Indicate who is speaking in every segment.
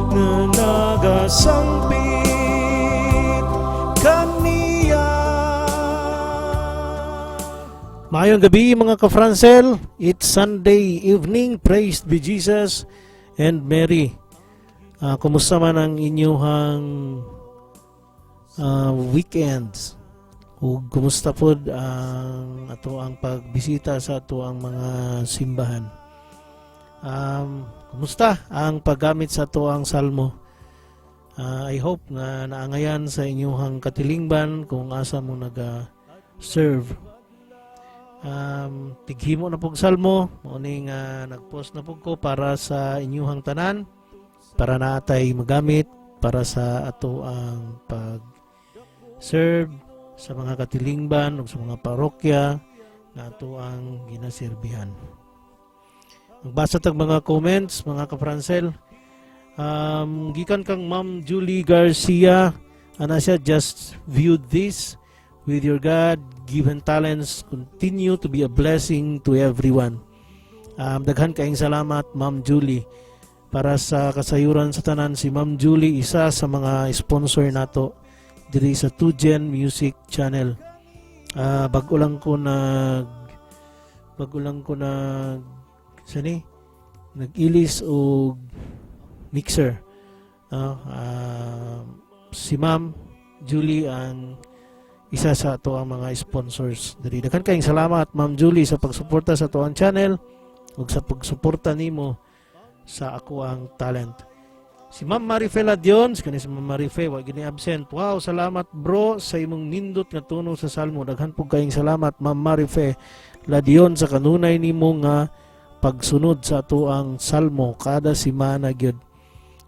Speaker 1: Nga nagasangpit kaniya.
Speaker 2: Maayong gabi, mga ka-Francel. It's Sunday evening. Praised be Jesus and Mary. Kumusta man ang inyong weekends? Ug kumusta pod ang ato ang pagbisita sa ato ang mga simbahan? Kumusta ang paggamit sa ato ang salmo? I hope nga naangayan sa inyong katilingban kung asa mo naga-serve. Tighimo na pog salmo mao ni nga nagpost na pug ko para sa inyuhang tanan, para naatay magamit para sa ato ang pag serve sa mga katilingban ug sa mga parokya nga ato ang ginaserbihan. Magbasa tag mga comments, mga ka-Francel. Gikan kang Ma'am Julie Garcia, ana siya, "Just viewed this. With your God given talents, continue to be a blessing to everyone." Daghan kaayong salamat, Ma'am Julie. Para sa kasayuran sa tanan, si Ma'am Julie isa sa mga sponsor nato diri sa 2Gen Music Channel. Bago lang ko nag sani nag-ilis og mixer. Si Ma'am Julie ang isa sa ato ang mga sponsors diri. Daghan kayong salamat, Ma'am Julie, sa pagsuporta sa ato ang channel ug sa pagsuporta nimo sa ako ang talent. Si Ma'am Marife Ladion, kani si Ma'am Marife, wa gini absent. "Wow, salamat bro sa imong nindot nga tono sa salmo." Daghan pug kayong salamat, Ma'am Marife Ladion, sa kanunay nimo nga pagsunod sa ato ang salmo kada semana gyud.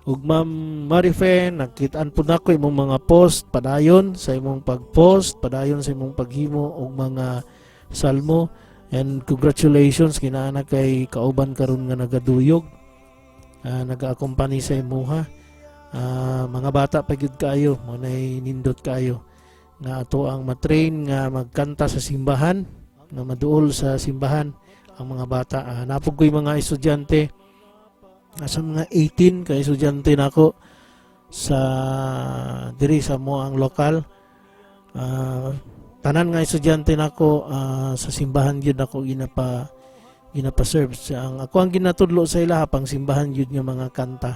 Speaker 2: Ug Ma'am Marife, nakitaan po nako imong mga post, padayon sa imong pag-post, padayon sa imong paghimo og mga salmo. And congratulations kay naa na kay kauban karon nga nagaduyog. Naga-accompany sa imuha. Mga bata pa gyud kaayo, mo nay nindot kaayo nga ato ang matrain nga magkanta sa simbahan, nga maduol sa simbahan ang mga bata. Napog ko'y mga estudyante, nasa mga 18 ka estudyante nako sa diri sa mo ang lokal. Tanan nga estudyante nako, sa simbahan gyud ako ginapa serve. Ang ako ang ginatudlo sa ila pang simbahan gyud nga mga kanta.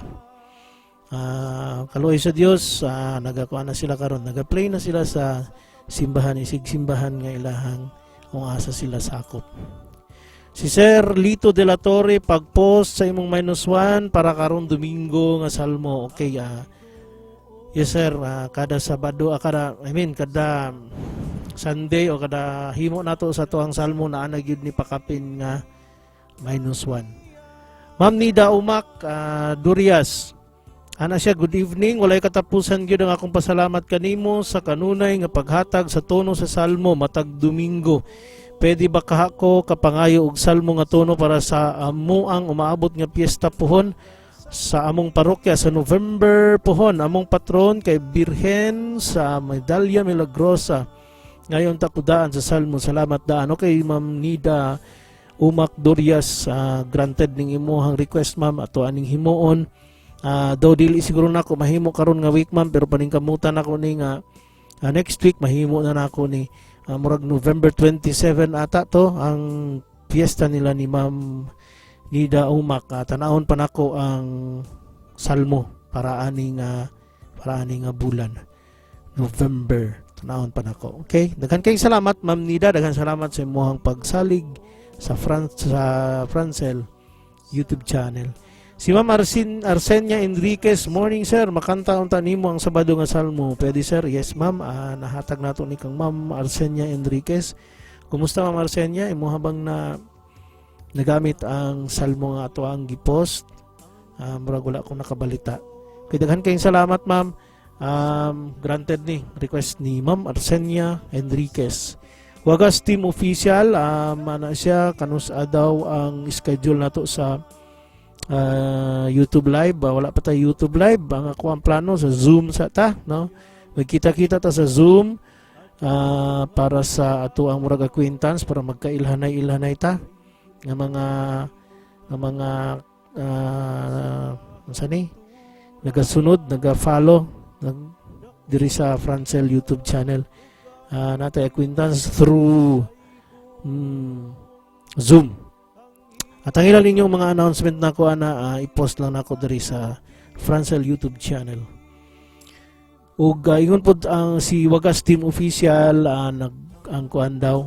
Speaker 2: Kaluoy sa Dios, nagakuha na sila karon, naga-play na sila sa simbahan, isig simbahan nga ilahang kung asa sila sakop. Si Sir Lito de la Torre, "Pag-post sa imong -1 para karon Domingo nga salmo." Okay, yes sir, kada Sabado, kada, I mean, kada Sunday o kada himo nato sa tuang salmo, naa na gyud ni pakapin nga -1. Ma'am Nida Umak Durias, ana siya, "Good evening, walay katapusan gyud ang akong pasalamat kanimo sa kanunay nga paghatag sa tono sa salmo matag Domingo. Pwede ba kaha ko kapangayo og salmo nga tono para sa amo ang umaabot nga piyesta puhon sa among parokya sa November puhon? Among patron kay Birhen sa Medalya Milagrosa. Ngayon takudaan sa salmo. Salamat daan." Okay, Ma'am Nida Umak Dorias, granted ning imuhang request, ma'am, ato aning himuon. Daw dili siguro nako mahimo karon nga week, ma'am, pero paningkamutan nako ni nga next week mahimo na nako ni. Murag November 27 ata to ang fiesta nila ni Ma'am Nida Umak. Tanahon pa nako ang salmo para ani nga bulan November. Tanahon pa nako. Okay, daghan kayong salamat, Ma'am Nida, daghan salamat sa imong pagsalig sa Francel YouTube channel. Si Ma'am Arsenia Enriquez, "Morning sir, makanta unta nimo ang Sabado nga salmo. Pwede sir?" Yes ma'am, nahatag nato ni kang Ma'am Arsenia Enriquez. Kumusta, Ma'am Arsenia? Imo habang na nagamit ang salmo nga ato ang gipost? Murag wala ko nakabalita. Kay daghan kayong salamat, ma'am. Granted ni request ni Ma'am Arsenia Enriquez. Wagas Team Official, ana siya, kanus daw ang schedule nato sa YouTube Live? Wala pa tayo YouTube Live. Ang ako ang plano sa Zoom sa ta, no? Magkita-kita ta sa Zoom para sa ato ang murag acquaintance, para magkailhanay-ilhanay ta nga mga unsa Unsa ni? Nagasunod, naga-follow nag diri sa Francel YouTube channel. Natay acquaintance through Zoom. At ang ilan ninyong mga announcement nako ana, i-post lang nako diri sa Francel YouTube channel. Ug ingon pod ang si Wagas Team Official, nag ang kuan daw,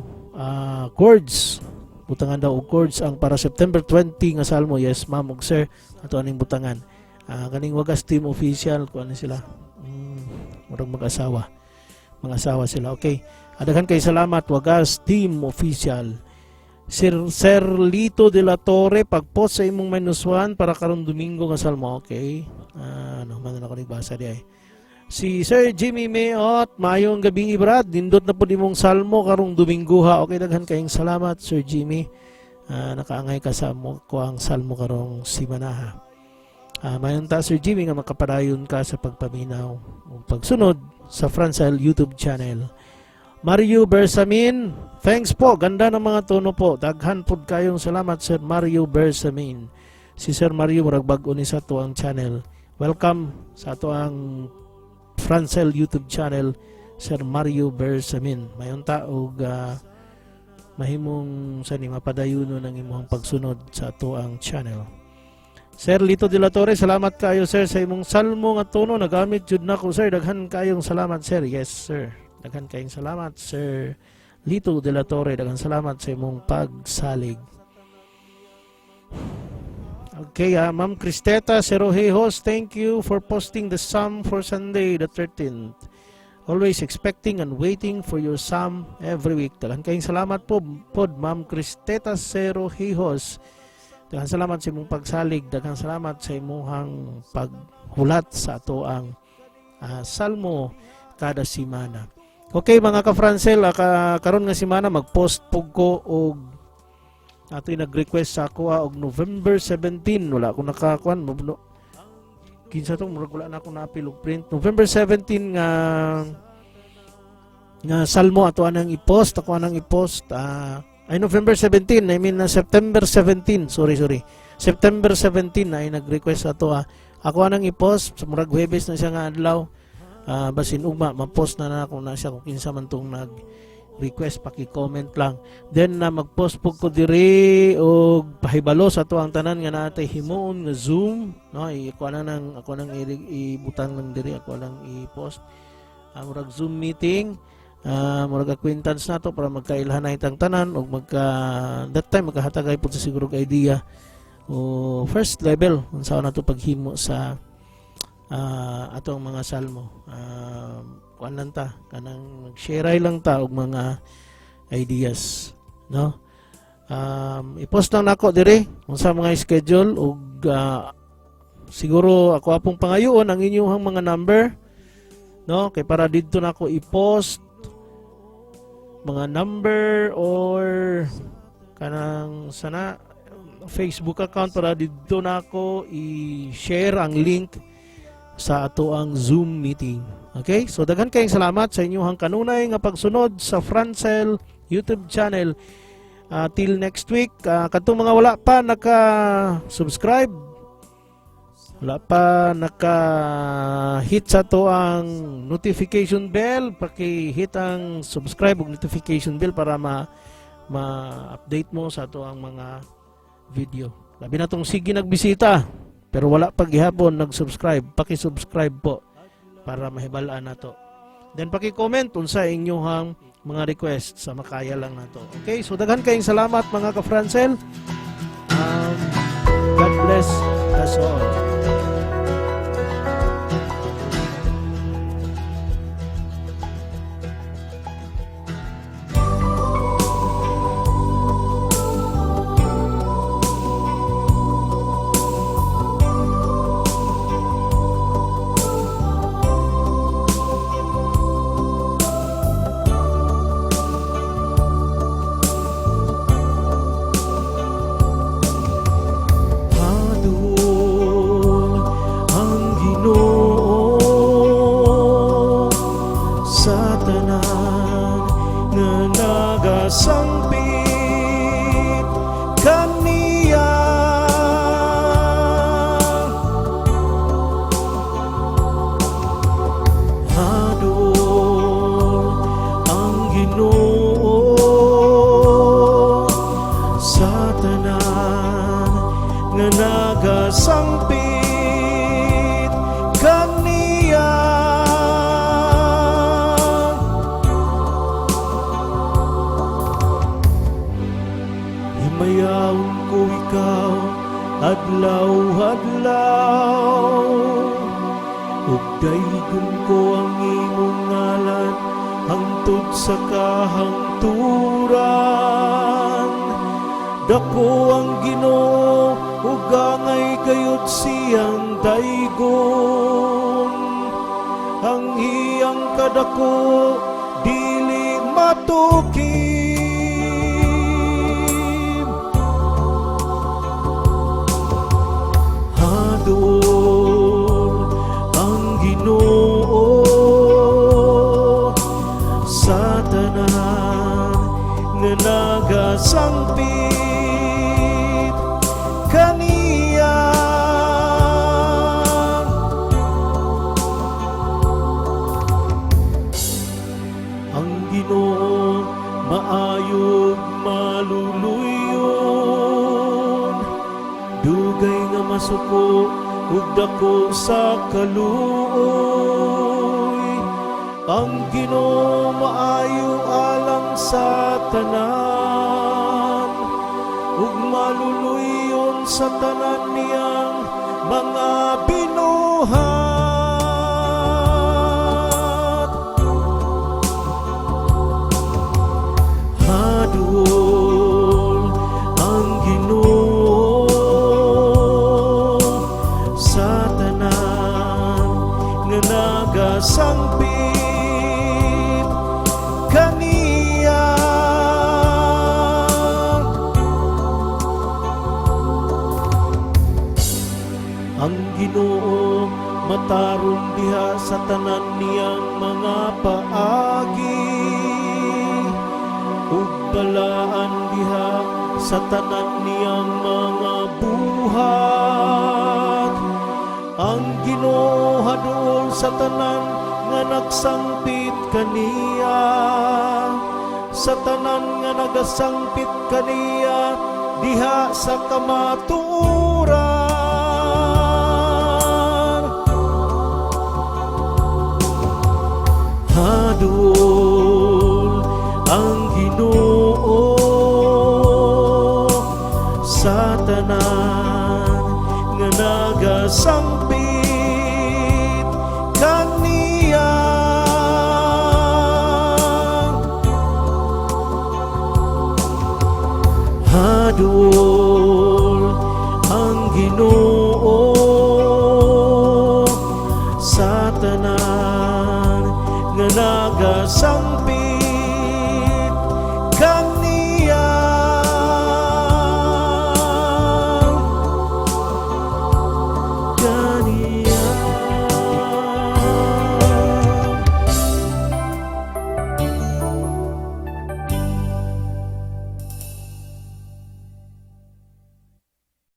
Speaker 2: chords, butangan daw og chords ang para September 20 nga salmo. Yes, ma'am ug sir, ato aning butangan. Kaning Wagas Team Official, kuan ni sila, murag mag-asawa, mga asawa sila. Okay, daghan kay salamat, Wagas Team Official. Sir Lito de la Torre, pag-post sa imong -1 para karong Domingo nga salmo. Okay, ano man na ako nagbasa di ay. Si Sir Jimmy Mayot, "Maayong gabi, Brad. Nindot na po imong salmo karong Domingo ha." Okay, daghan kayong salamat, Sir Jimmy. Nakaangay ka sa mo ko ang salmo karong simanaha. Mayon ta, Sir Jimmy, nga makapadayon ka sa pagpaminaw ug pagsunod sa Francel YouTube channel. Mario Bersamin, "Thanks po. Ganda ng mga tono po." Daghan pod kayong salamat, Sir Mario Bersamin. Si Sir Mario, murag bag-o ni sa ato ang channel. Welcome sa ato ang Francel YouTube channel, Sir Mario Bersamin. Mayon ta og mahimong sa ni mapadayuno ng imong pagsunod sa ato ang channel. Sir Lito de la Torre, "Salamat kayo, sir, sa imong salmo nga tono, nagamit jud nako, sir. Daghan kayong salamat, sir." Yes, sir. Daghan kayong salamat, Sir Lito de la Torre. Daghan salamat sa imong pagsalig. Okay, Ma'am Cristeta Cerojejos, "Thank you for posting the Psalm for Sunday the 13th. Always expecting and waiting for your Psalm every week." Daghan kayong salamat po, pod, Ma'am Cristeta Cerojejos. Daghan salamat sa imong pagsalig, daghan salamat sa imong paghulat sa ato ang salmo kada simana. Okay, mga ka-Francel, karon nga simana mag-post pug ko og atoy nag-request sa ako og November 17. Wala ko nakakuan no, kinsa tong, murag wala na ako naapil og print. November 17 nga salmo ato anang i-post, ako anang i-post, ay, November 17, I mean na September 17, sorry, sorry, September 17 ay nag-request ato. Ako anang i-post sa murag Huwebes na siya nga adlaw. Basin ugma ma-post na na ako na siya. Kung kinsa man tong nag request, paki-comment lang. Then na mag-post po ko diri og pahibalo sa ato ang tanan nga naatay himuon nga Zoom, no? Ako na nang ako nang ibutang lang diri, ako lang i-post ang murag Zoom meeting, murag acquaintance nato para magkailhan na itang tanan og magka that time magkahatagay pud sa siguro og idea o first level unsa na to paghimo sa atong mga salmo. Kuan lang ta, kanang mag-share lang ta og mga ideas, no? I-post lang nako dire unsa mga schedule ug siguro ako apong pangayoon ang inyong mga number, no, kay para didto nako i-post mga number or kanang sana Facebook account para didto nako i-share ang link sa ato ang Zoom meeting. Okay? So daghan kayong salamat sa inyong kanunay nga pagsunod sa Francel YouTube channel. Till next week, kadtong mga wala pa naka-subscribe, wala pa naka-hit sa ato ang notification bell, paki-hit ang subscribe ug notification bell para ma ma-update mo sa ato ang mga video. Labi na tong sige nagbisita pero wala pa gihapon nag-subscribe, paki-subscribe po para mahibal-an nato. Then paki-comment unsa inyong mga request sa makaya lang nato. Okay, so daghan kayong salamat, mga ka-Francel. God bless us all.
Speaker 1: Ug daygon ko ang imong ngalan hangtod sa kahangturan. Dako ang Ginoo ug angay gayud siyang daygon. Ang iyang kadako dili matukim. Haduol ang Ginoo sa tanan nga nagasangpit kaniya. Ang Ginoo maayo ug maluluyon, dugay nga masuko ug dako sa kaluoy. Ang Ginoo maayo alang sa tanan ug maluluyon sa tanan niyang mga binuhat. Haduol ang Ginoo sa tanan nga nagasangpit kaniya. Ang Ginoo matarong diha sa tanan niyang mga paagi ug balaan diha sa tanan niyang mga buhat. Ang Ginoo haduol sa tanan nga nagsangpit kaniya, sa tanan nga nagasangpit kaniya diha sa kamatuoran. Haduol ang Ginoo sa tanan nga nagasangpit kaniya. Haduol